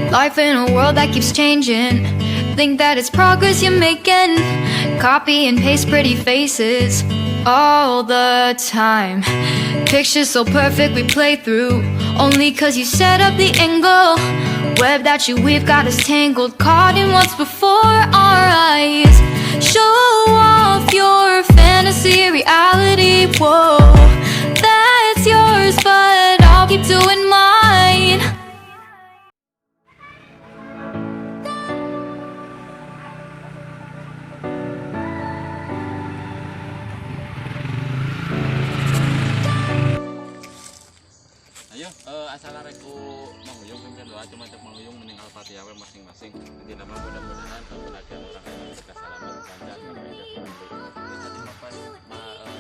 Life in a world that keeps changing. Think that it's progress you're making. Copy and paste pretty faces all the time. Pictures so perfect we play through. Only 'cause you set up the angle. Web that you weave got us tangled. Caught in what's before our eyes. Show off your fantasy reality. Whoa, that's yours, but I'll keep doing mine. Ayo, assalamualaikum Mang Uyung, pimpin doa cuma cek Mang Uyung meninggal Fatihah we masing-masing. Nanti nama mudah-mudahan pendakian urang aya berkah, selamat, lancar, sampai ke kurang lebih. Terus tadi mah pas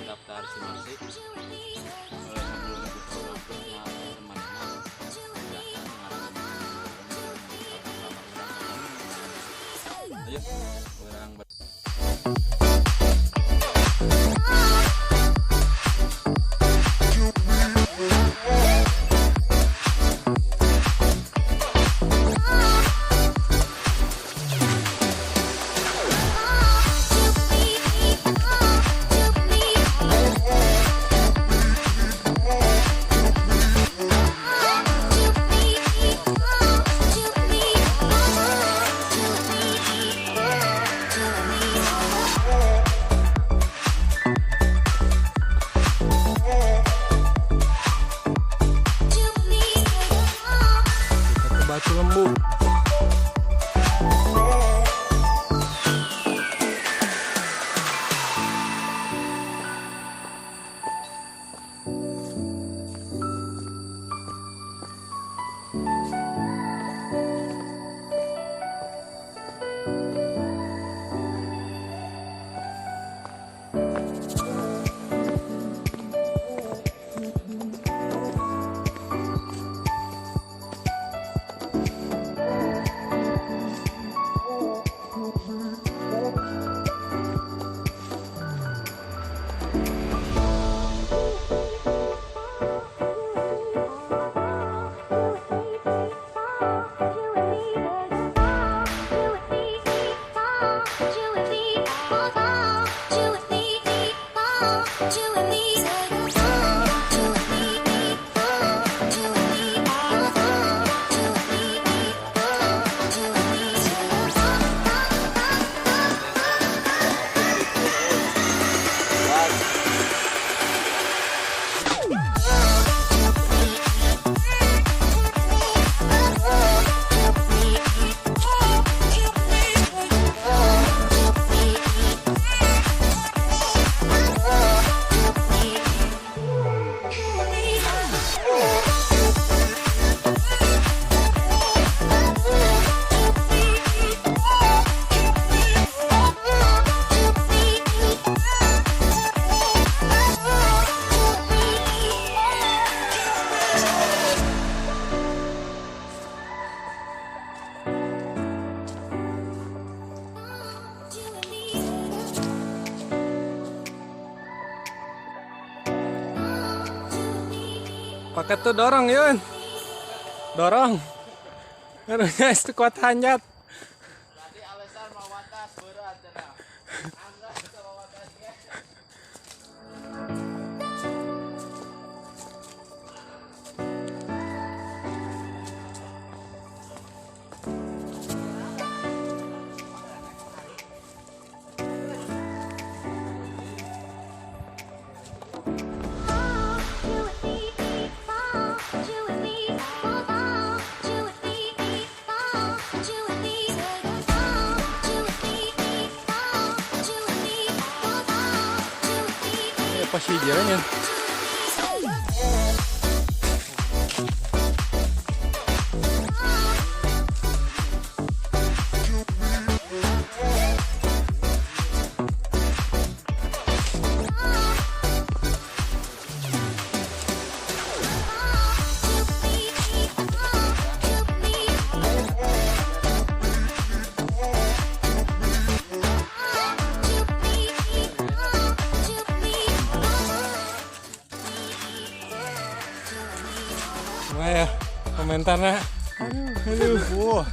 daftar Simaksi, sebelum itu waktunya teman-teman biasa mengarang. Ayo, urang Kita ke Batu Lembu. Pakai tuh dorong, Yun. Dorong. Harusnya itu kuat hanjat. Tadi alasan mau atas berat cenah. Angga sama atasnya. Ini pas hijaunya. Gimana ya komentarnya? Aduh. Aduh. Wah.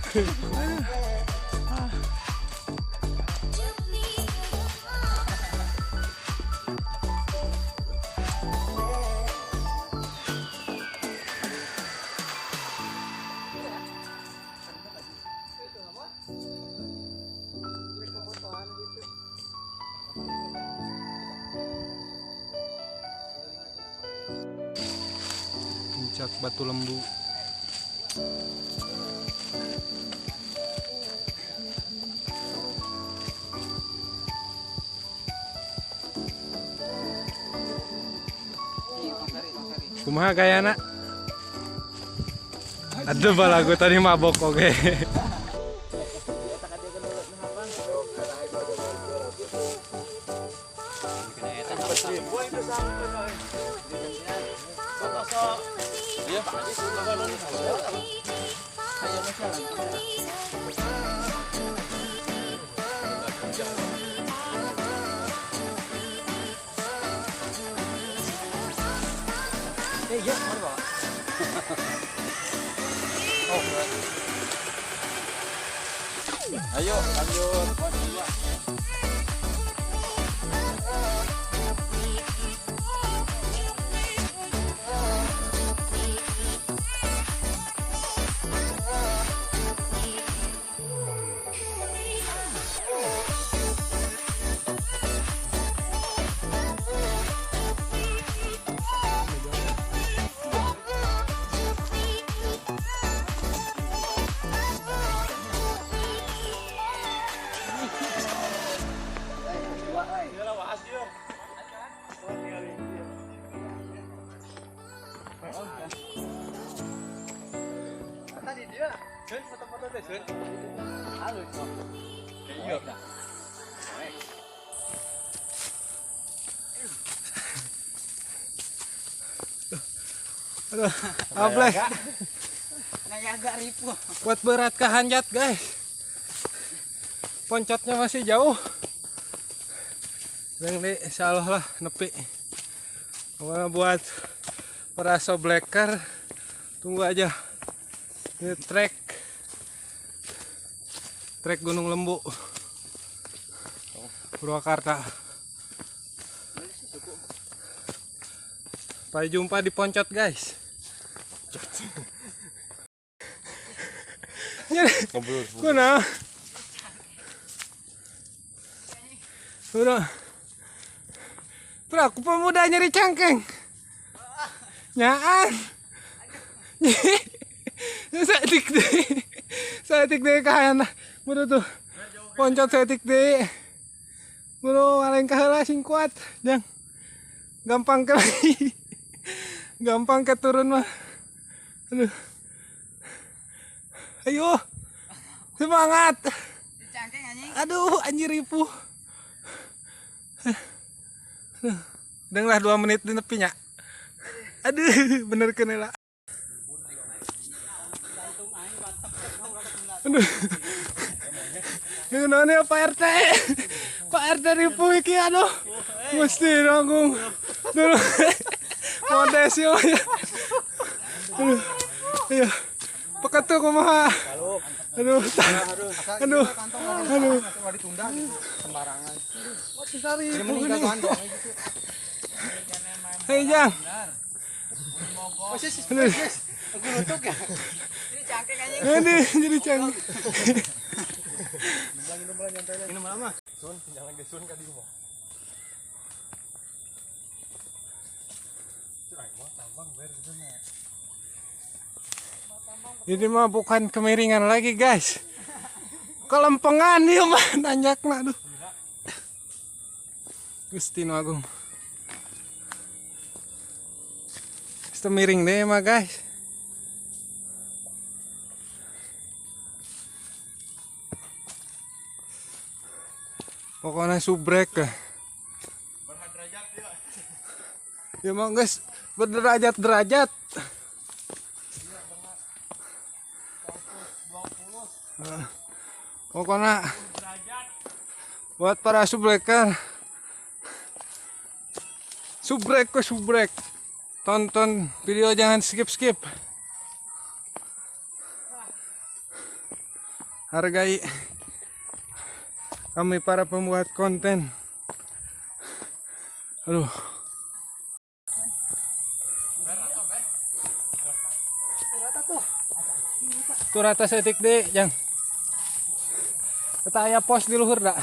Puncak Batu Lembu. Kumaha gayana? Aduh balagu tadi mabok oke. Ayo lanjut. Aduh, ableh. Buat berat ke hanjat, guys. Poncotnya masih jauh. Yang di insyaallah lah nepi. Pokoknya buat para sobleker tunggu aja. Ini trek Gunung Lembu Purwakarta. Sampai jumpa di Poncot, guys. Kuna. Kuna. Bro, aku pemuda nyeri cangkeng. Nyaan. Saetik deh. Saetik deh kahayana. Bro tuh. Poncot saetik deh. Bro, ngalengkah heula sing kuat. Jang. Gampang kali. Gampang keturun mah. Aduh. Ayo. Semangat. Aduh, anjir ripuh. Aduh. Denglah 2 menit di nepinya. Aduh, bener kena lah. Aduh. Ini nanya Pak RT. Pak RT ripuh iki aduh. Mesti nanggung. Dulu. Modes yo. Aduh. Ayo. Peketu kumaha. Aduh. Aduh. Aduh. Sembarangan. Hei Jang. Ini jadi cangkeng. Minum lama. Sun, jangan gesun ka dieu mah. Ini mah bukan kemiringan lagi, guys. Kelempengan ieu mah nanjakna aduh. Gusti Nu Agung. Itu miring deh mah, guys. Pokoknya subrek. Ya mah guys, berderajat-derajat. Pokoknya buat para subreker, subrek ke subrek, tonton video jangan skip-skip. Hargai kami para pembuat konten. Aduh. Tuh rata setik deh, jang. Eta aya pos di luhur dak.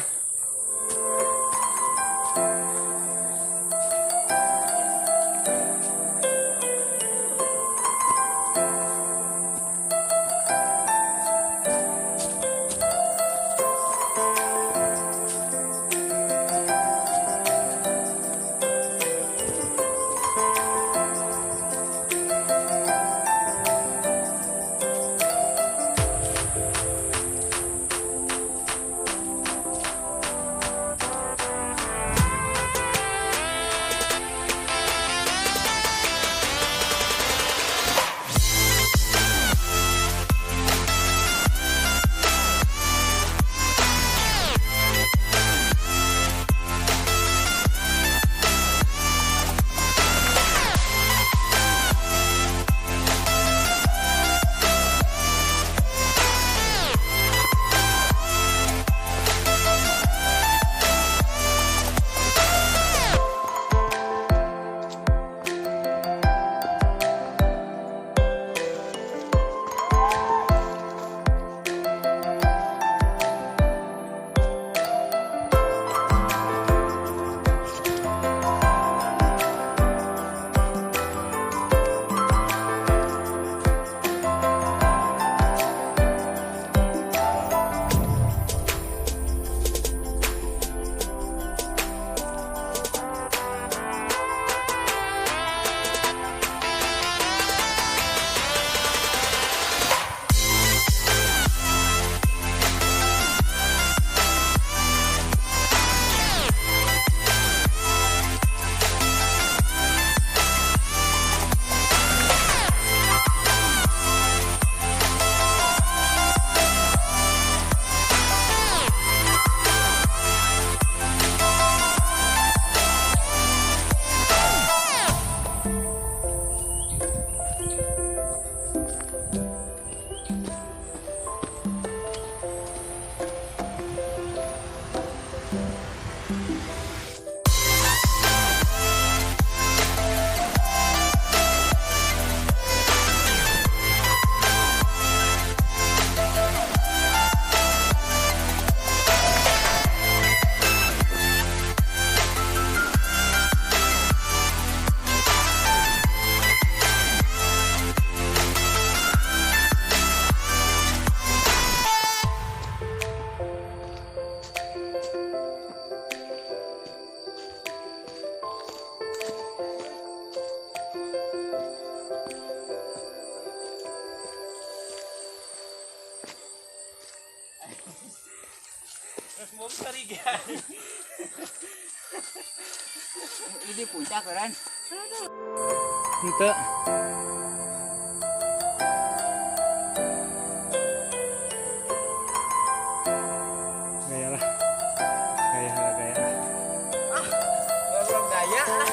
Ini puncak kan? Ente. Gaya lah. Gaya lah, gaya. Ah, belum gaya lah.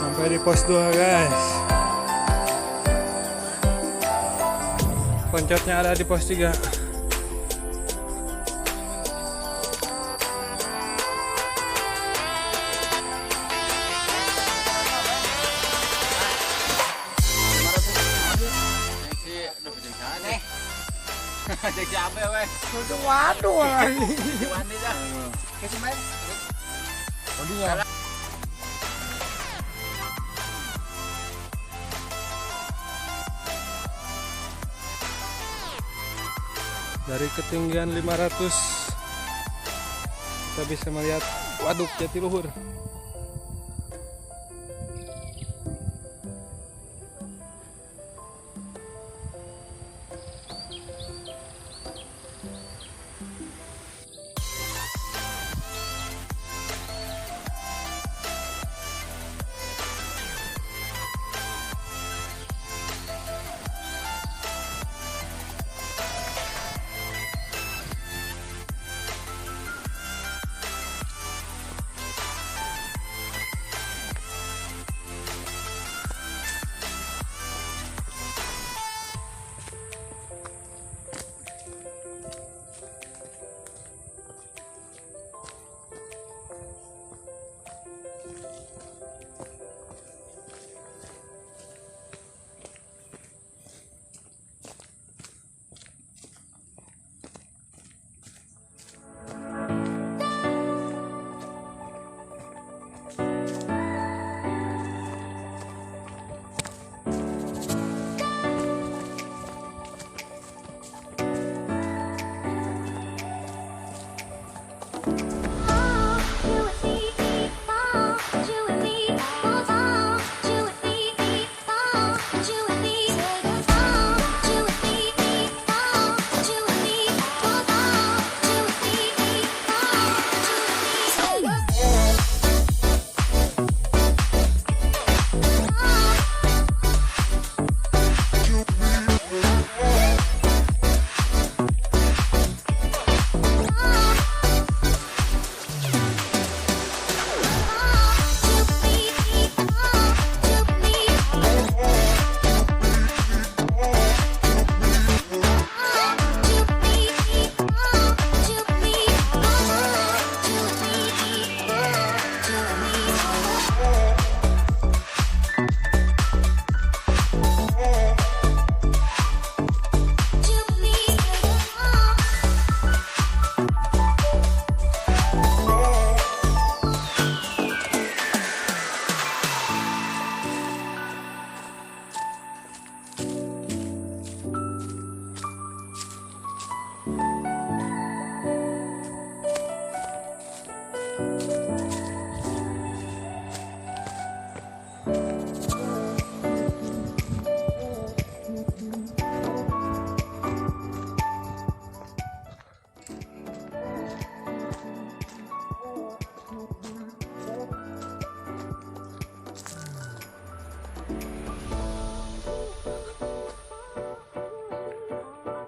Sampai di pos 2 guys. Poncotnya ada di pos 3. Cek siapa weh? Waduh anjing. Wani dah. Kasih main. Bodinya. Dari ketinggian 500 kita bisa melihat Waduk Jatiluhur.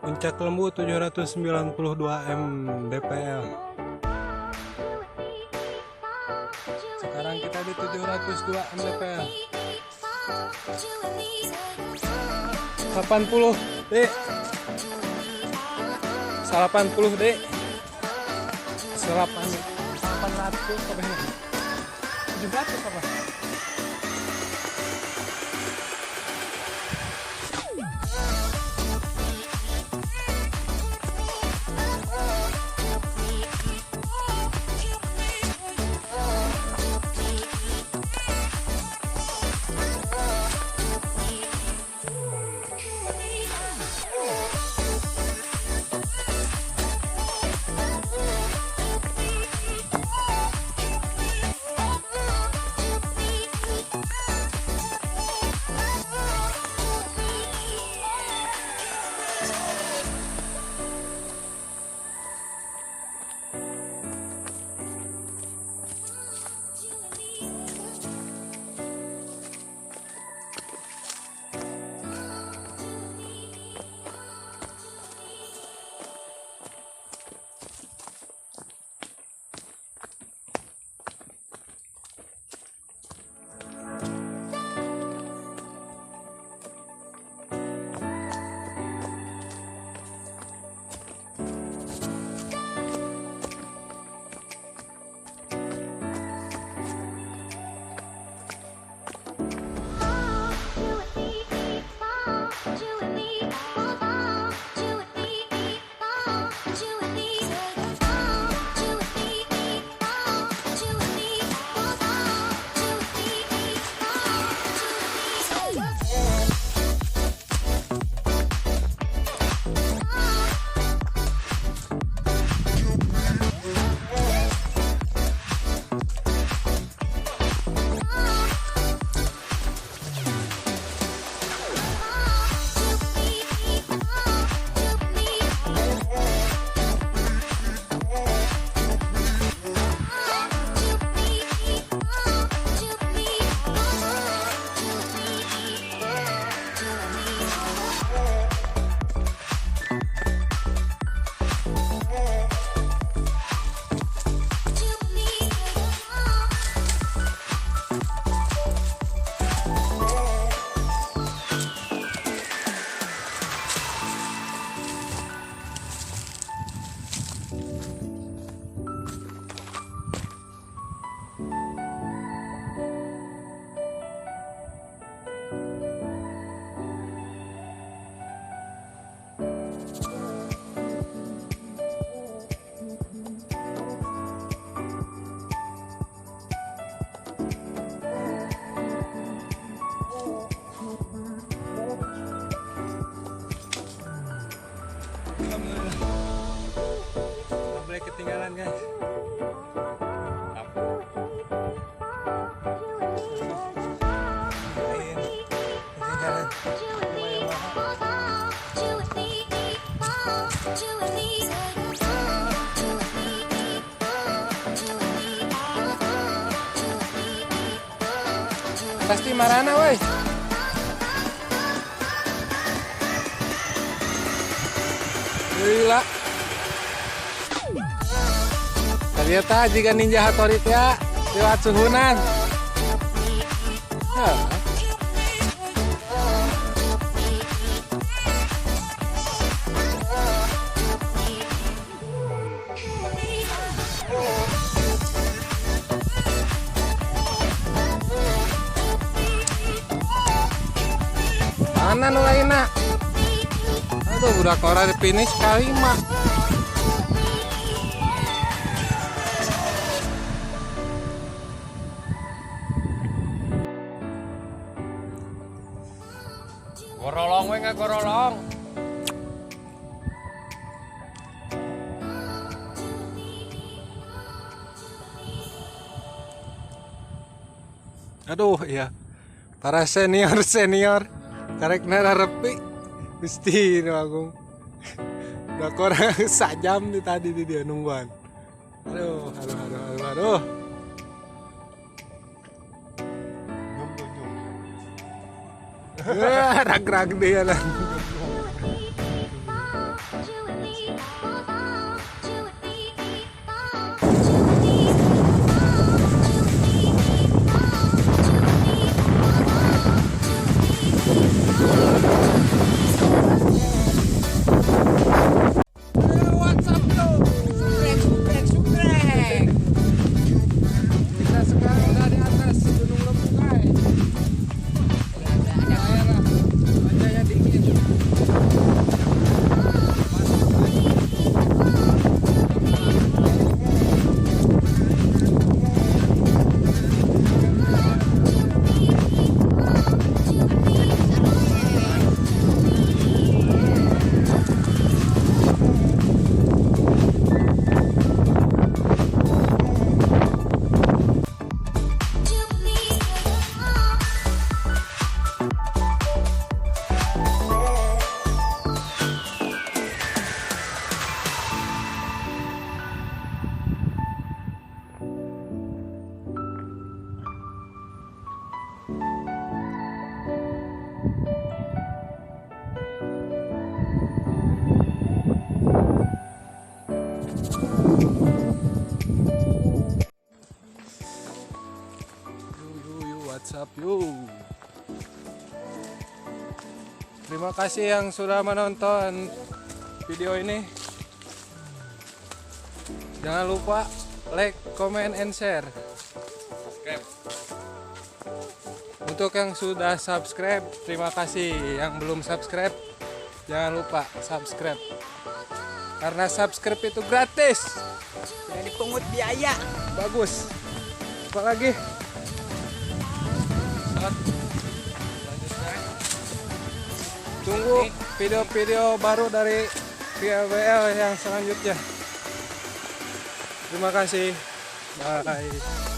Puncak Lembu 792 mdpl. Sekarang kita di 702 mdpl. 80 D. 80 D. 800 apa ini? 700 apa? Lain. Ini jalan. Pasti marana woi. Gila. Ternyata jika Ninja Hattori teh lewat suhunan. Hah. Mana nu lainna? Aduh, budak ora di finish kali mah. Gorolong we ngagorolong. Aduh, iya. Para senior senior karek nararepi Gusti nu agung. Udah kurang sajam di tadi di dia nungguan. Aduh, aduh, aduh, aduh, aduh. Wah, rag-rag dia lah. What's up, bro? Subrek, subrek, subrek. Kita sekarang udah di atas Gunung Lembu, guys. Lumayan lah, cuacanya dingin. Yo yo yo, what's up yo? Terima kasih yang sudah menonton video ini. Jangan lupa like, comment, and share. Subscribe. Untuk yang sudah subscribe, terima kasih. Yang belum subscribe, jangan lupa subscribe. Karena subscribe itu gratis. Tidak dipungut biaya. Bagus. Apa lagi? Tunggu video-video baru dari VLBL yang selanjutnya. Terima kasih. Bye.